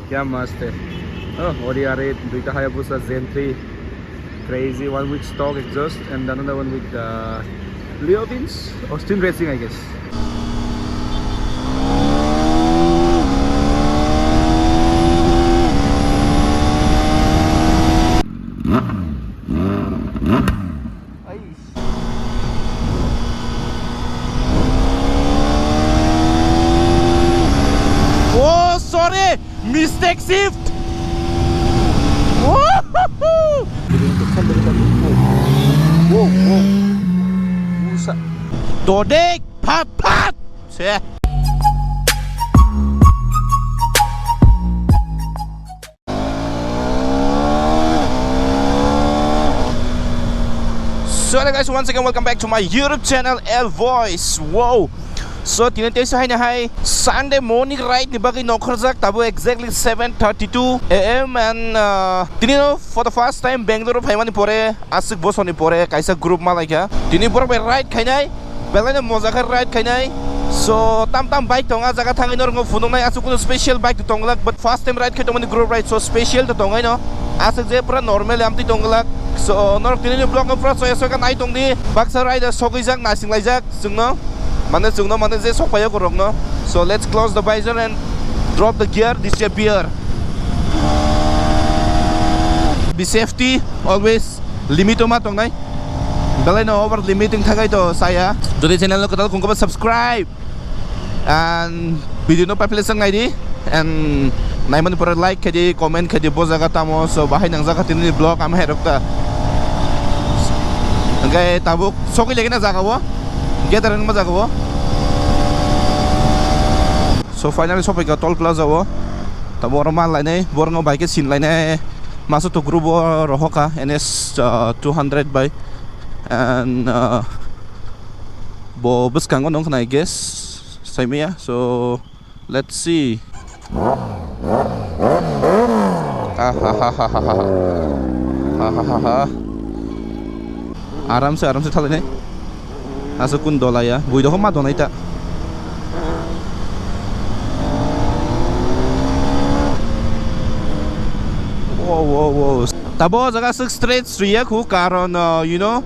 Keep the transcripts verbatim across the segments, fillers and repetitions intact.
Kya mast hai. Oh, Audi R eight, duita Hayabusa Gen three. Crazy, one with stock exhaust and another one with, uh, Leo beans or steam racing, I guess. Oh, sorry! Mistake shift! Woohoo! Wow, wow. Busa. Dodek! Phat, phat! Se. So hello guys, once again welcome back to my YouTube channel L Voice. Wow. So tini teisa haino hai Sunday morning ride ni bagwi nongkhorjak, tabuk exactly seven thirty-two A M and, uh, tini no for the first time Bangalore phaimani pore, aswk bosorni pore kaisa group malaikha. Tini borok bai ride khainai. Belai no moja khe ride khainai. So tam tam bike tongo, ah jaga thangwi norokno phunuknai, aswk kunu special bike to tongglak, but first time ride khai tongmani group ride, so special to tongwi no. Aswk je pura normal amtwi tongglak. So norok tini ni vlog no pura soya soya nai tongdi. Baksa rider sogwijak, naisinglaijak chwngno. Mane chwngno mane je sokpaiyo korokno. So let's close the visor and drop the gear, disappear. Be safety always. Limit o ma tongnai. Belai no over limiting thagai to saya. Jodi channel no kwtal kung khe ba subscribe. And video no paiphle sang nai di. And naimani pore like khe di, comment khe di, bo jaga tamo. So bahai nang jaga tini vlog am hai rok ta. Hingke tabuk sokoi lagi na jaga o. Gathering ma jaga o. So finally sopai ka toll plaza o. Tabuk oro ma lainai, borok no bai khe sin lainai. Masa to group o rohor kha N S, uh, two hundred bai. And, uh, bo bwskango nong khna, I guess, saimaya. So let's see. Ahahahaha. Ahahaha. Aramse, aramse thalai nai. Asa kun dola ya, bui dohor ma donai ta. Wow, wow, wow. Tabo jaga sik straight sriya khu karon, uh, you know,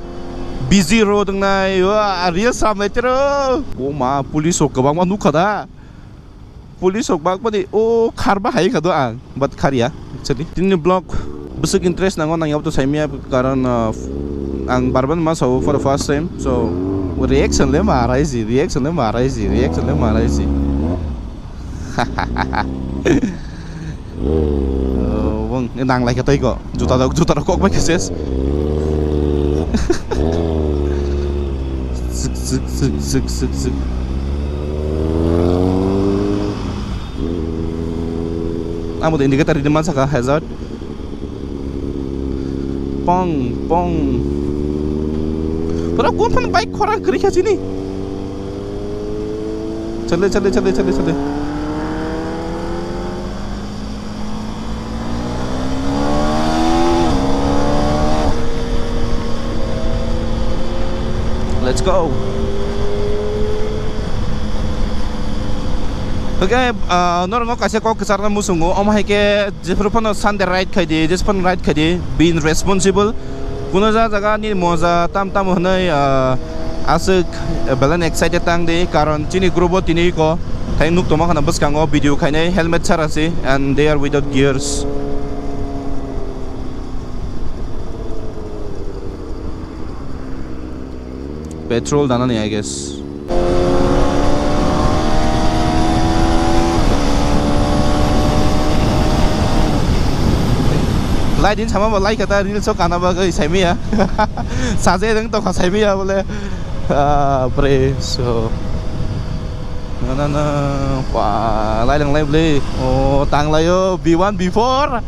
busy road nai, wa, real sam nai tero. O ma, police rok kwbangma nukha da. Police rok bak bani o kharba hai kha do ang, but kharya actually. Tini vlog bwswk interest nango, nang yabo to saimaya, karon, uh, ang barban ma sao for the first time, so reaction le ma raisi, reaction le ma raisi, reaction le ma raisi. Oh, bong, nang lai kha tei ko. Juta rok, juta rok kok bai khe ses. Sik, sik, sik, sik, sik, sik. Amo de indicator ridi man saka hazard. Pong, pong. Pura kun phan bike khora gri kha chini. Chale, chale, chale, chale, chale. Let's go. Okay, ah, norok kaisa kok kwcharna muchungo, omo hai khe jephuru phano Sunday ride khai di, jephuru phano ride khai di, being responsible. Kuno ja jaga ni moja tam tam hwnwi, ah, aswk, eh, belai excited tang di, karon chini group o tini ko thai nuk tongma khana bwskango video khainai helmet chara si, and they are without gears. Petrol danani, I guess. Lai din sama bo lai kata reels o kana bagwi saimaya. Saje reng tokha saimaya bole. Ah, bre, so. Na, na, na. Wa, lai lang lai bole. O, tang lai o. B one, B four.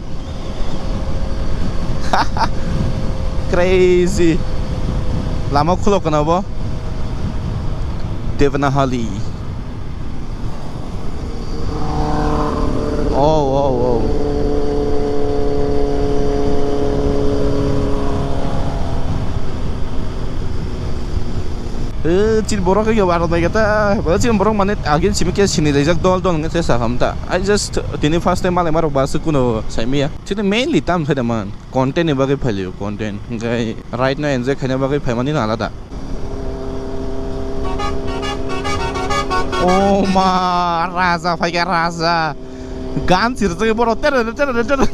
Crazy. Lama khulok kana bo? Devanahalli. Oh, oh, oh. Eh, chini borok khe aro nai kata. Ba chini borok mane agin simi khe sini rijak dol dol nge sa ham ta. I just tini first time malai marok ba se kuno sai miya. Chini mainly tam sai da man. Content ni bagwi phailio, content. Hingkai right now enjoy khaina bagwi phaimani no alada. Oh ma, raja phaikha, raja. Gan sirjagwi borok tere tere tere.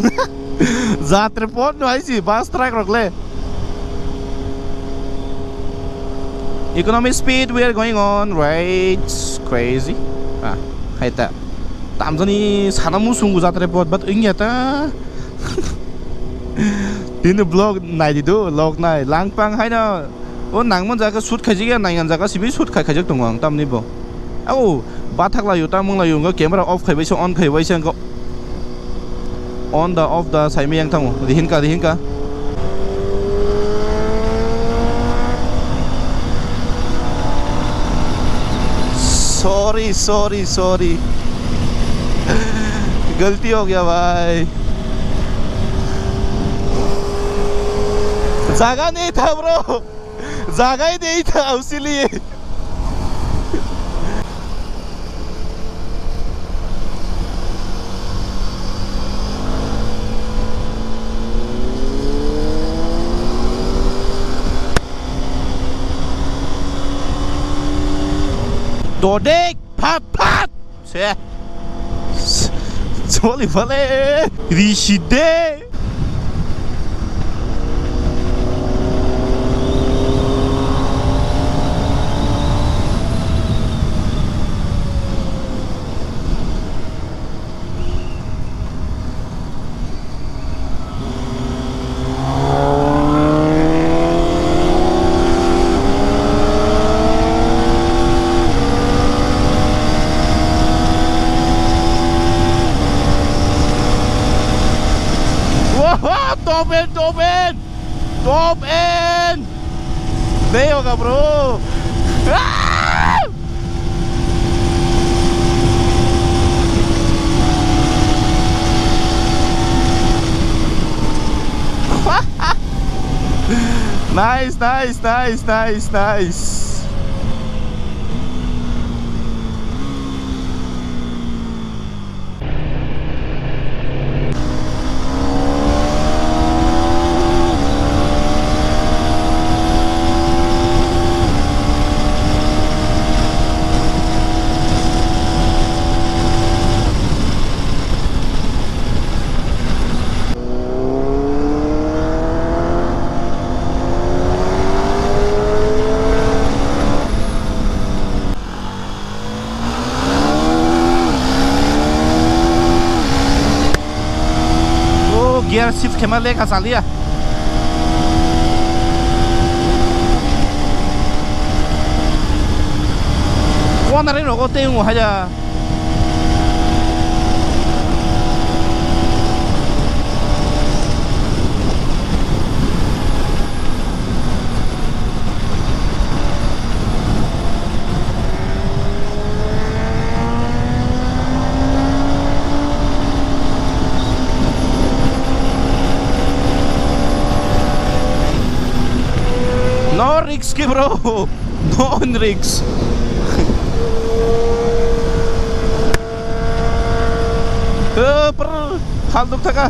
Jatre pot no aisi, bus truck rok le. Economy speed we are going on, right? Crazy. Ah, hai ta. Tamjani sana musungu jatre pot, but wngya ta. Tini vlog nai di do, vlog nai. Langpang hai na. O nangman jaga shoot khaijak ya, nangyan jaga sibi shoot khai khaijak tongo ang tamni bo. Au, bathak layo, tamung layo, wngkha camera off khaibaisa, on khaibaisa, wngkha on da, off da, saimai yang tamo, rihinka, rihinka. Sorry, sorry, sorry. गलती हो गया भाई। जगह नहीं था bro। Jagai de ita ausili. Dodek, phat, phat. Se. Choli phale. Rishide. Wow, top end, top end, top end. Dei hoga, bro. Ah! Nice, nice, nice, nice, nice. O gear shift khema lekha chaliya. Kona ri rogo tei ungo haja. No risk, bro. No risk. Eh, per, hal duk thaka.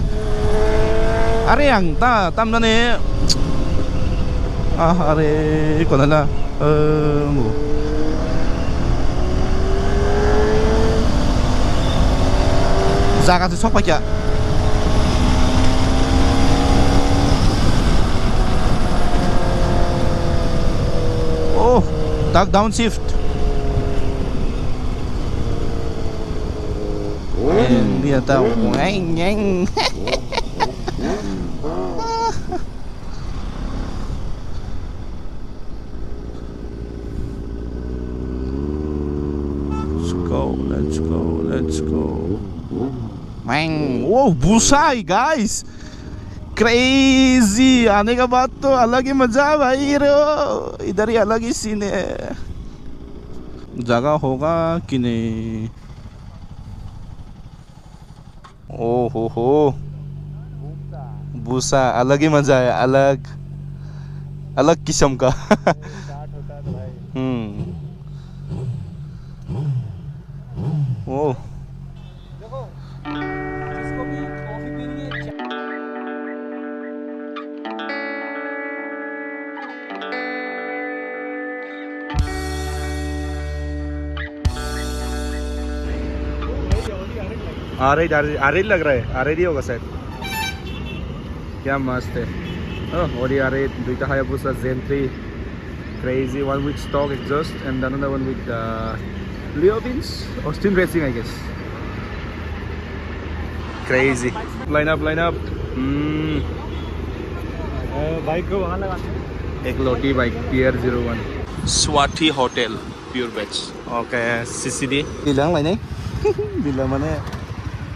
Are ang ta, tam nani. Ah, are, kona la. Eh, mo. Jaga se sok paikha. Oh, tak downshift. Dia tahu. Ngeng, ngeng. Let's go, let's go, let's go. Mang, wow, busai, guys. Crazy, आने का बाद तो अलग ही मजा भाई रो, इधर ही अलग ही सीन है। जगह होगा कि नहीं? ओ हो हो। भूसा अलग ही मजा है, अलग, अलग किस्म का। हम्म। R eight, R eight, R eight लग रहा है, R eight ही होगा शायद। क्या मस्त है। Oh, और ये R eight, दुईटा Hayabusa Gen three, crazy, one with stock exhaust and another one with, uh, Leo beans or Steam Racing, I guess. Crazy. Line up, line up. Hmm. Bike को वहाँ लगाते हैं। एक लोटी bike, P R zero one। Swati hotel. Pure veg. Okay, C C D. Bilang lainai. Bilang mane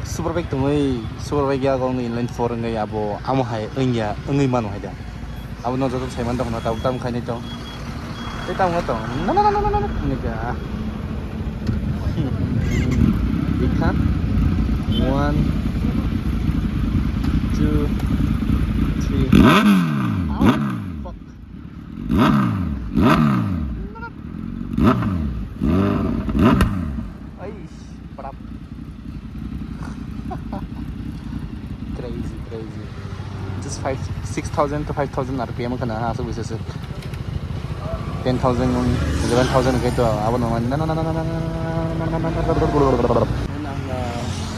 super bike tongwi, super bike ya gong inline four ngai abo amo hai wngya, wngwi mano hai da. Abo no joto saiman tong na tabuk tam khainai tong. Tei tam tong. Na na na na na na. Ini ka. Ikha. One, two, three. Fuck. Aish, parap. Crazy, crazy. Just five, six thousand to five thousand R P M kana asuk bisa suk. Ten thousand, eleven thousand kaito abo no.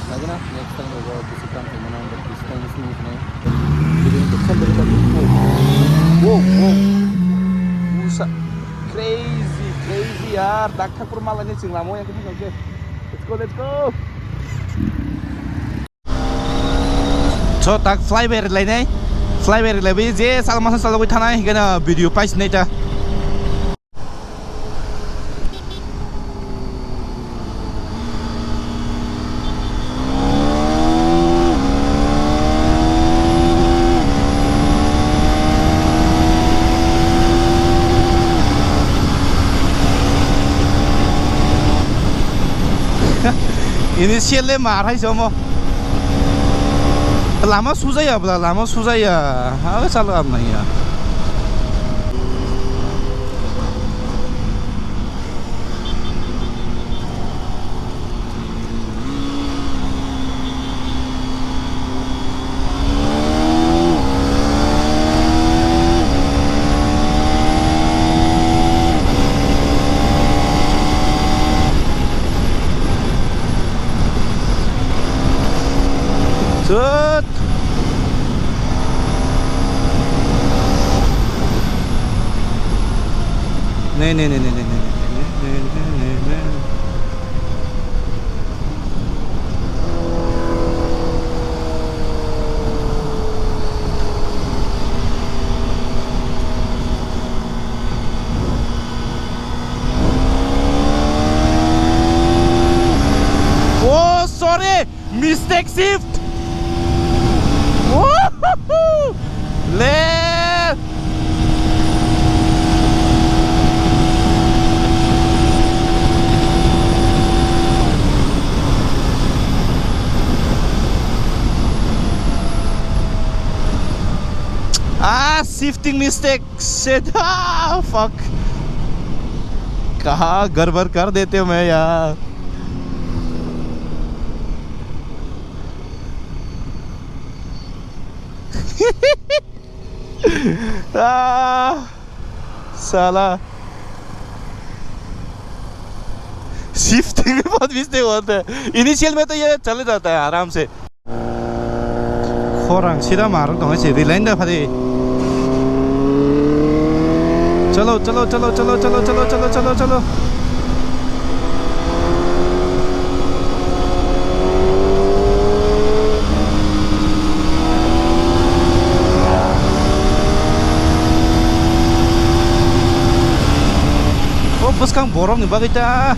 Lagi na, next time rogo bisi kam khaimano, but this time is new, no? Wow, wow. Busa. Crazy, crazy yaar. Dakthakpur malani chwng lama o yang khe thangkha. Let's go, let's go. So, tak flyby lainai. Flyby laibi je sal masa salogwi thanai, hingkhe no video paisinai ta. Initial le mar hai jomo. Lama sujaya bla, lama sujaya. Ha, chalo am naiya. Sut. Ne, ne, ne. Oh, sorry. Mistake shift. Woohoo! Left. Ah, shifting mistake. Shit. Ah, fuck. कहाँ गड़बड़ कर देते हो मैं यार। Ah, साला। Shifting में बहुत mistake होता है। Initial में तो ये चले जाता है आराम से। Khorang sida marwk tong se relain da phadi. Chalo, chalo, chalo. O bwskang borok ni bagwi ta.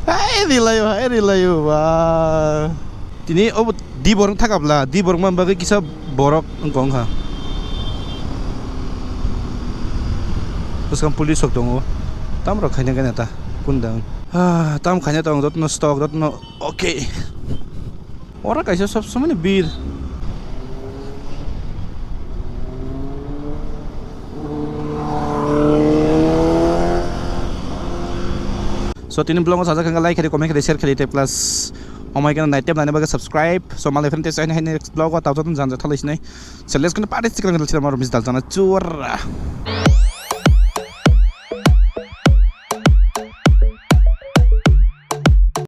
Hai rilayo, hai rilayo, ba. Tini obo di borok thakabla, di borok man bagwi kisa borok wngkha. Bwskang police rok tongo. Tam rok khaina gana ta, kundang. Ah, tam khaina tong, jotno stock, jotno okay. Ora kaisa sob somoni bir. So, tini vlog o sajak hwnkha, like khaidi, comment khaidi, share khaidi, tei plus Omai kana naitep nani bagwi subscribe. So malai friend tesa hai next vlog o tawjak janja thalai sinai. So let's go party chicken ngadal chira marum mis dal jana chura.